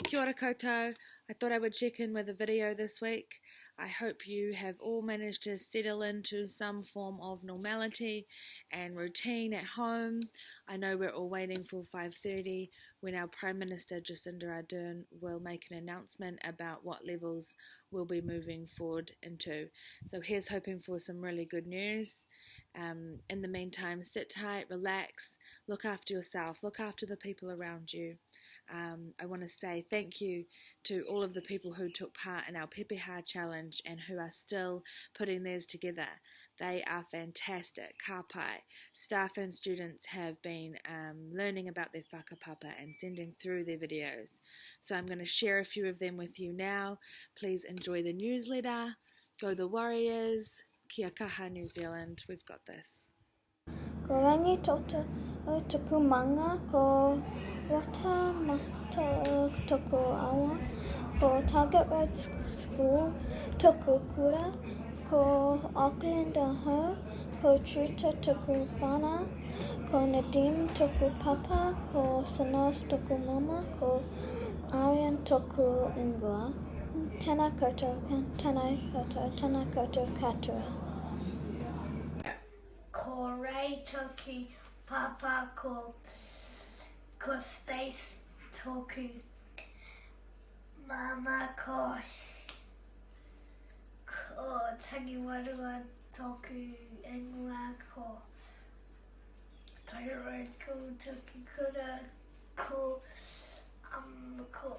Kia ora koutou. I thought I would check in with a video this week. I hope you have all managed to settle into some form of normality and routine at home. I know we're all waiting for 5:30 when our Prime Minister Jacinda Ardern will make an announcement about what levels we'll be moving forward into. So here's hoping for some really good news. Um, in the meantime, sit tight, relax, look after yourself, look after the people around you. Um, I want to say thank you to all of the people who took part in our Pepeha challenge and who are still putting theirs together. They are fantastic. Ka pai. Staff and students have been um, learning about their whakapapa and sending through their videos. So I'm going to share a few of them with you now. Please enjoy the newsletter. Go the Warriors. Kia kaha New Zealand. We've got this. Ko Rangitoto toku manga, ko Watamata toku awa, ko Target Road School toku kura, ko Auckland ahau, ko Truta toku whana, ko Nadeem toku papa, ko Sanaz toku mama, ko Aryan toku ingoa. Tena koutou, tena koutou, tena koutou katoa. Ko Ray toku papa ko ko Stace toku mama ko ko Tangiwarua toku ingoa ko Tairau School toku kura ko um ko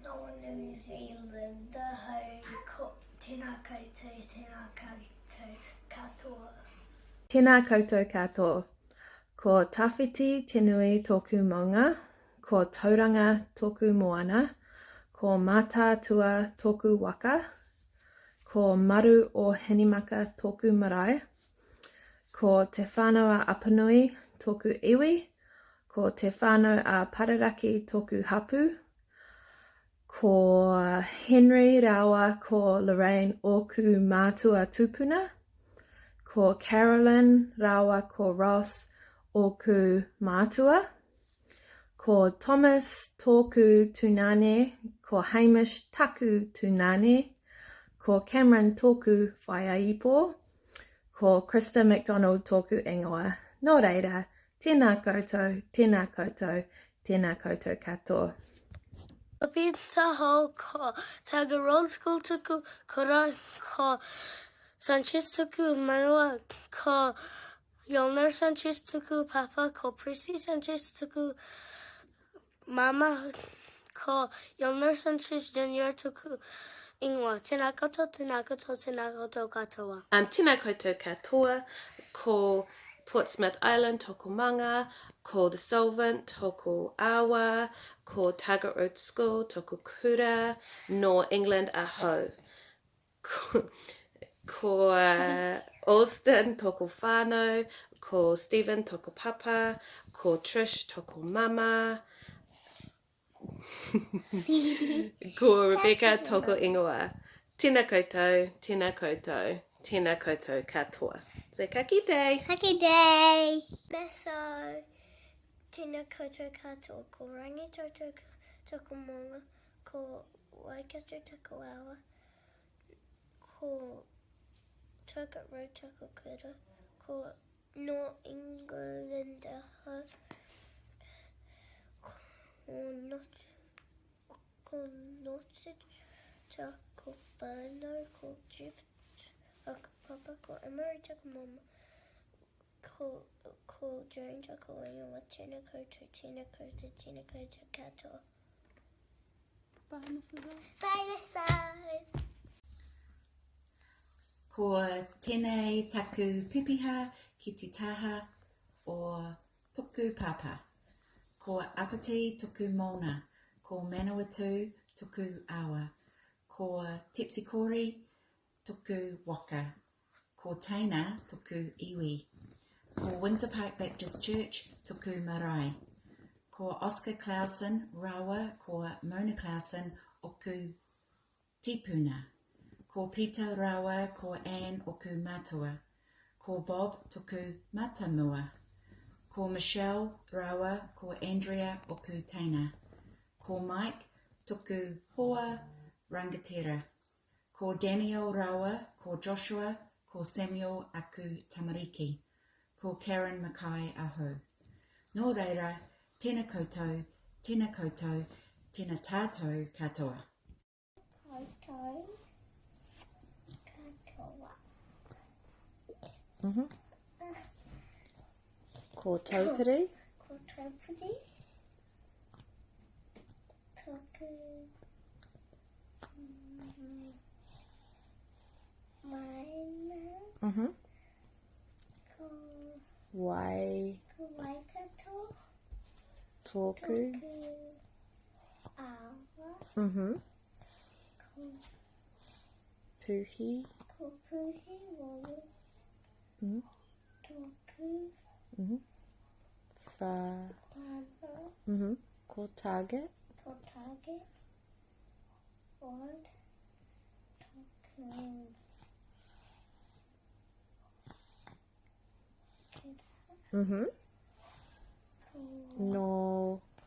no New Zealand ahau ko tena koutou tena koutou. Koutou katoa. Tēnā koutou katoa. Ko Tawhiti te nui tōku maunga, ko Tauranga tōku moana, ko Mātaatua tōku waka, ko Maru o Hinemaka tōku marae, ko Te Whānau-a-Apanui tōku iwi, ko Te Whānau-a-Pararaki tōku hapū, Ko Henry rāua ko Lorraine ōku mātua tūpuna. Ko Carolyn rāua ko Ross ōku mātua. Ko Thomas tōku tunane, ko Hamish taku tunane, ko Cameron tōku whaiāipo, ko Krista McDonald tōku ingoa. Nō reira, Tēnā koutou, tēnā koutou, tēnā koutou katoa. Ko Peter Hall, ko Tiger Road School tuku kura, ko Sanchez tuku manawa, ko Yolner Sanchez tuku papa, ko Prissy Sanchez tuku Mama, ko Yolner Sanchez Junior tuku ingoa. Tēnā koutou, tēnā koutou, tēnā koutou katoa. Um, tēnā koutou katoa, ko Portsmouth Island tōku manga, ko The Solvent tōku awa, ko Target Road School tōku kura, nō England ahau. Ko Alston tōku whānau, ko Stephen tōku papa, ko Trish tōku mama, ko Rebecca tōku ingoa. Tēnā koutou, tēnā koutou, tēnā koutou katoa. So ka kite! Ka kite! Beso! Tēnā koutou katoa, ko Rangitoto tōku maunga, Ko Waikato taku awa, ko Target Road taku kura, ko No England ahau, ko Not, ko Nottage taku whanau, ko Jeff taku papa, ko Emery taku mama, ko, ko Jane taku ingoa, tena koutou, tena koutou, tena koutou katoa. Bye, Mrs. O. Bye, Miss O. Ko tenei taku pepeha ki te taha o toku papa. Ko Apiti toku mauna. Ko Manawatu toku awa. Ko Tepsikori toku waka. Ko Teina toku iwi. Ko Windsor Park Baptist Church toku marae. Ko Oscar Clausen rawa ko Mona Clausen oku tipuna. Ko Peter rawa ko Anne oku matua. Ko Bob toku matamua. Ko Michelle rawa ko Andrea oku teina. Ko Mike toku hoa rangatira. Ko Daniel raua ko Joshua ko Samuel aku tamariki. Ko Karen Mackay ahau. No reira, tena koutou, tena koutou, tena tatou katoa. Koutou katoa. Ko Taupiri. Ko Taupiri. Toku maina. Ko Wai. Ko Waikato. Tōku. Tōku awa. Ko Puhi. Ko Puhi Royal. Tōku. Wha. Whānau. Ko Target. Ko Target. Road. Tōku. Kura. Ko. No.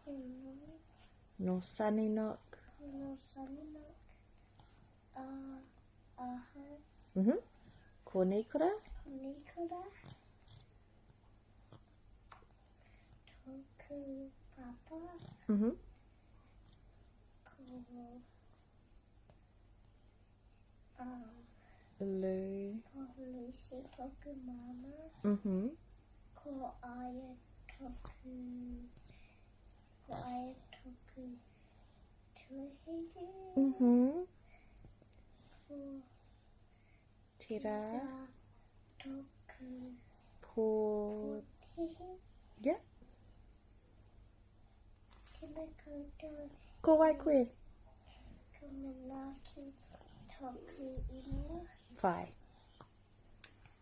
Ko no. No Sunnynook. Ko no Sunnynook. Ahau. Ko Nikora. Ko Nikora. Tōku papa. Ko Lou. Ko Lucy tōku māmā. Ko Aia tōku, ko Aia tōku tuahine. Ko Tera. Tera tōku Po. pōhihi. Yeah. Tēnā koutou. Ko wai koe? Ko Manaaki tōku ingoa. Whai.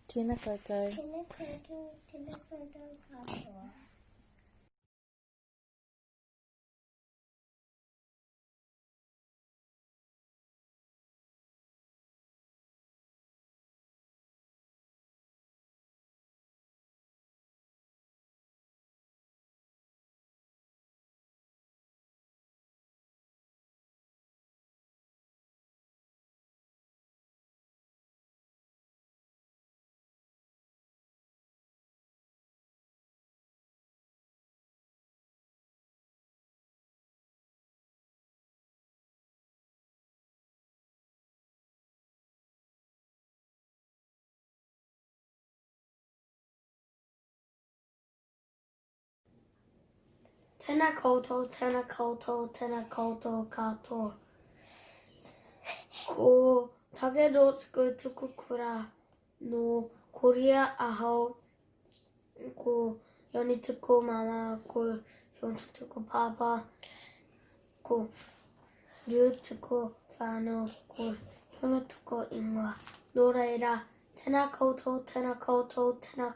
Tēnā koutou. Tēnā koutou, tēnā koutou katoa. Tēnā koutou, tēnā koutou, tēnā koutou katoa. Ko Takerotsuku tuku kura nō Korea ahau, ko Yoni tuku mama, ko Hyunsuk tuku pāpā, ko Ryu tuku whānau, ko Hyuna tuku ingoa. Nō reira, tēnā koutou, tēnā koutou, tēnā,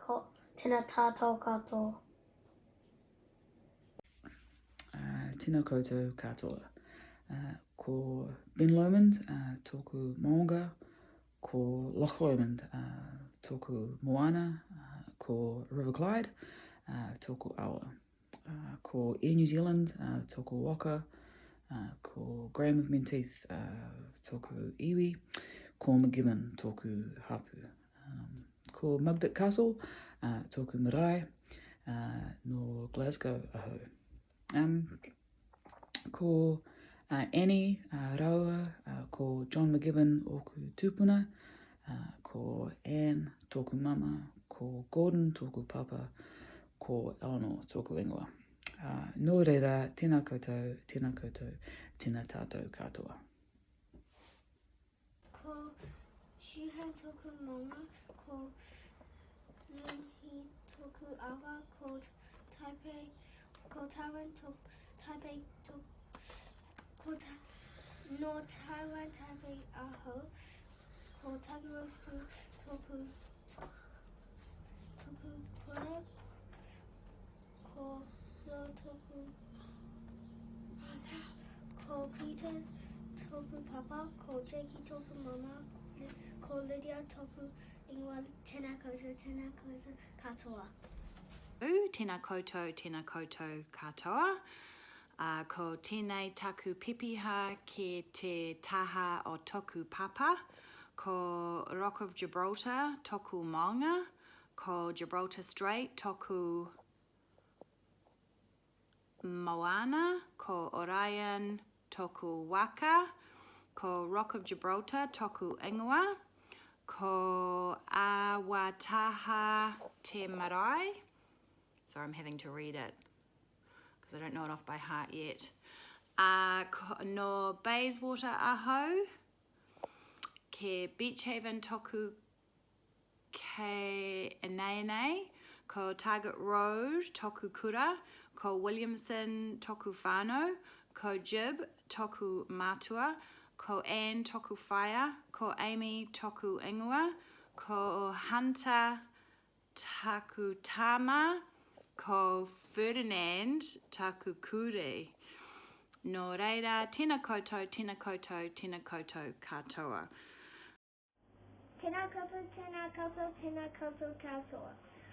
tēnā tātou katoa. Tēnā koutou katoa. Ko Ben Lomond tōku maunga, ko Loch Lomond tōku moana, ko River Clyde tōku awa. Ko Air New Zealand tōku waka, ko Graham of Menteith tōku iwi, ko McGibbon tōku hapū. Ko Mugdick Castle tōku marae, nō Glasgow ahau. Ko Annie rāua ko John McGibbon ōku tūpuna, ko Anne tōku mama, ko Gordon tōku papa, ko Eleanor tōku ingoa. Nō reira, tēnā koutou, tēnā koutou, tēnā tātou katoa. Ko Sheehan tōku maunga, ko Lunhi tōku awa, ko Taipei, ko Taiwan tōku, Taipei tōku, ko ta, nō Taiwan Taipei ahau, ko Tagirosu tōku, tōku kura, ko Lo tōku Ko Peter tōku papa, ko Jackie tōku mama, ko Lydia tōku ingoa, tēnā koutou, tēnā koutou katoa. Tēnā koutou, tēnā koutou katoa. Ā, ko tēnei taku pepeha ki te taha o toku papa, ko Rock of Gibraltar toku maunga, ko Gibraltar Strait toku moana, ko Orion toku waka, ko Rock of Gibraltar toku ingoa, ko Awataha te marae. Sorry, I'm having to read it because I don't know it off by heart yet. Uh, no Bayswater ahau, ke Beach Haven toku ke Eneine, ko Target Road toku kura, ko Williamson toku whānau, ko Jib toku mātua, ko Anne toku whaea, ko Amy toku ingoa, ko Hunter taku tama, ko Ferdinand taku kuri. Nō reira, tena koutou, tena koutou, tena koutou katoa. Tēnā koutou, tēnā koutou, tēnā koutou katoa.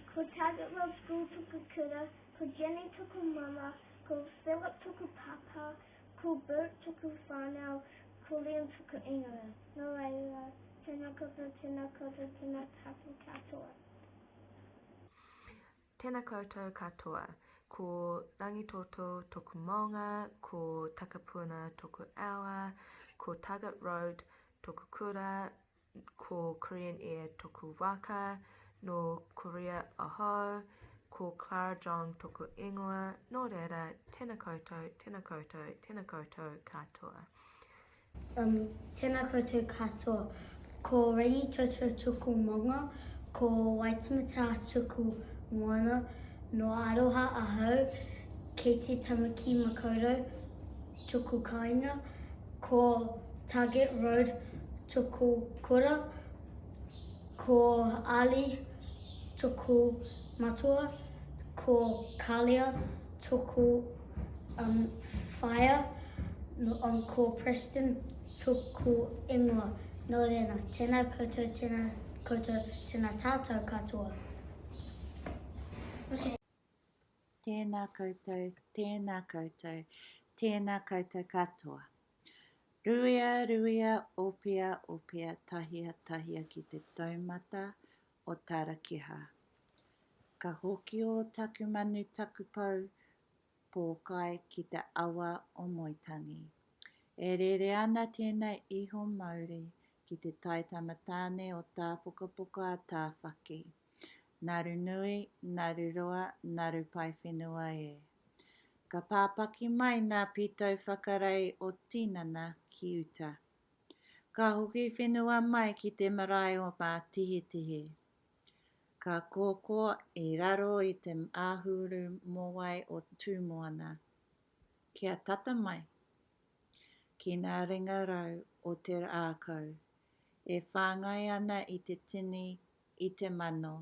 Ko Target Road School toku kura, ko Jenny toku mama, ko Philip toku papa, ko Bert toku whanau, ko Liam toku ingoa. No reira, tēnā koutou, tēnā koutou, tēnā tātou katoa. Tena koutou katoa. Ko Rangitoto toku maunga, ko Takapuna toku awa, ko Target Road toku kura, ko Korean Air toku waka, no Korea ahau, ko Clara Jong toku ingoa, no reira, tena koutou, tena koutou, tena koutou katoa. Um, tēnā koutou katoa. Ko Rangitoto tuku maunga, ko Waitematā tuku moana, no Aroha ahau, kei te Tamaki Makaurau tuku kāinga, ko Target Road tuku kura, ko Ali tuku matua, ko Kalia tuku um, whaea, no, um, ko Preston tuku ingoa. Nō reira, tēnā koutou, tēnā koutou, tēnā tātou katoa. Okay. Tēnā koutou, tēnā koutou, tēnā koutou katoa. Ruia, ruia, opea, opea, tahia, tahia ki te taumata o Tarakiha. Ka hoki o taku manu taku pou pōkai ki te awa o Moetangi. E rere ana tēnei iho mauri ki te tai tamatāne o Tāpokapoka a Tāwhaki. Naru nui, naru roa, naru pae whenua e. Ka pāpaki mai nā pītau whakarei o tinana ki uta. Ka hoki whenua mai ki te marae o Mātihetihe. Ka kōkō i raro i te āhuru mōwai o Tūmoana, kia tata mai ki ngā ringa rau o te rākau e whāngai ana i te tini, i te mano.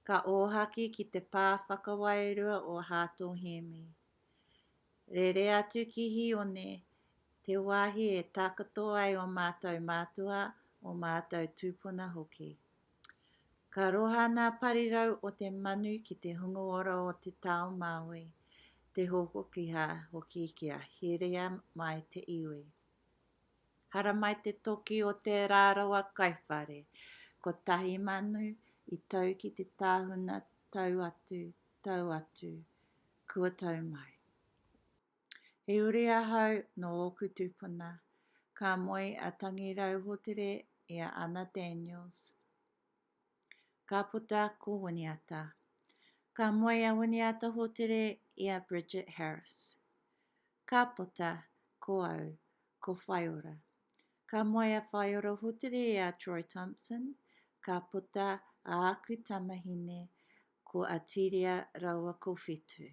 Ka ōhaki ki te pā whakawairua o Hāto Hēmi. Rere atu ki Hīone, te wāhi e takoto ai ō mātou mātua, ō mātou tūpuna hoki. Ka roha ngā parirau o te manu ki te hunga ora o te tao Māui, te hōkokiha hoki kia herea mai te iwi. Haramai te toki o te rārawa kaiwhare, kotahi manu i tau ki te tāhuna tau atu, tau atu, kua tau mai. He uri ahau nō ōku tūpuna. Ka moe a Tangirau Hotere i a Ana Daniels. Ka puta ko Winiata. Ka moe a Winiata Hotere i a Bridget Harris. Ka puta ko au, ko Whaiora. Ka moe a Whaiora Hotere i a Troy Thompson. Ka puta a aku tamahine ko Atiria raua ko Whetu.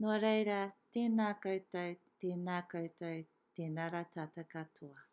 Nō reira, tēnā koutou, tēnā koutou, tēnā rā tātou katoa.